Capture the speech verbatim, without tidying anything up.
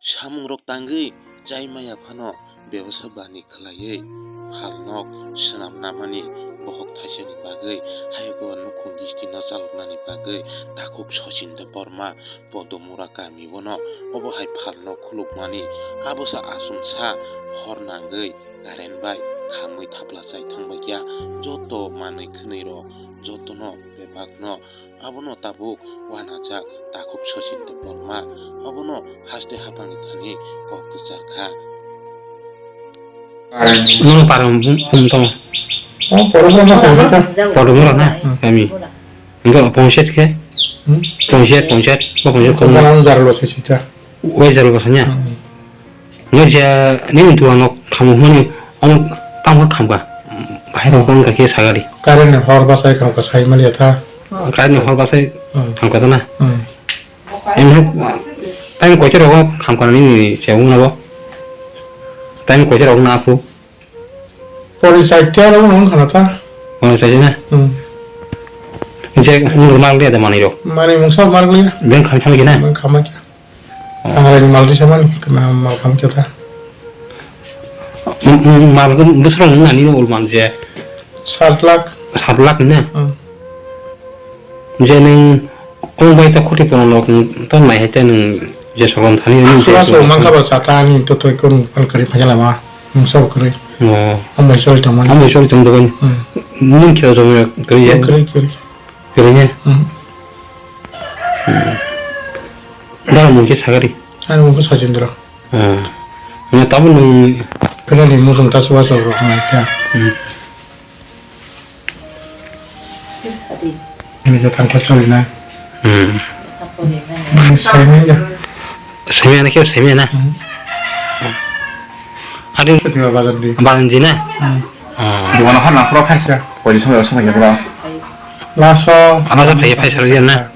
Samungrok tangwi chai maya phano bebosa bani khlaiwi phalnok swnam namani bohok thaisani bagwi hayokgo nukhung distino chaloknani bagwi takhuk Sachin Debbarma Podomura kamiono obo hai phalnok khulukmani abosa achomsa hor nangwi current bai khamwi thapla chai thangbaikha. Joto manwi khwnwirok jotono bebakno Abono tabuk uanajak takhuk Sachin Debbarma. Abono haste haphangni thani kok kwchar kha. Nono para hum, hum tongo. Oh, para hum tongo. Para hum tongo na, hmm, kami. Enggak, pongset ke? Hmm? Pongset, pongset. Oh, pongset. Pongset kono. Malang jaro lo sesita. Wai jalo bwsanya. Hmm. Nukjia nini dukan no khamu hwnwi omo tamo khamkha. Bahai rok wngkha khe sagari. Current ni hor bwsai khamkha sai manya tha. Current ni hor bwsai, hmm, khamkha tana. Hmm. Em hok time koita rogo khamkha nini chebung nabo. Time koita rogo na aphu. Pori chaita rogo nung khana tha. Pori chaita na? Hmm. Je normal dia da manwi rok. Mani mungsa normal ya. Beng kham kham kina. Beng kham kya. Ang rai mal di samani, kena mal kam kita. Mal ko bwswk nani no ul man je? Sat lakh. Sat lakh na? Hmm. Je nung ong bai ta khoti pono nok ta nai hai ta nung je soron thani nung je so soron man thani. Ka ba sata ani to toi kon pan kari phanya lama. Nung so kari. Oh. Ambai sori tong mani. Ambai sori tong dogon. Hmm. Nung kyo jong kari ya. Kari kari. Kari ya. Hmm. Dara mung khe sagari. Ani mung khe Sachin Debbarma. Ah. Nang tabuk nung. Kena ni mung ta suwa suwa rok nai kya. Hmm. Ini je tangkha choli na. Hmm. Ini sai nai ya. Sai nai kya, sai nai na. Hmm. Adi. Ketiba bagan di. Bagan di na. Hmm. Ah. Dukano hor na phoro khaisa. Koi di somoi somoi khe bro. Laso. Ama da phai phai sar na.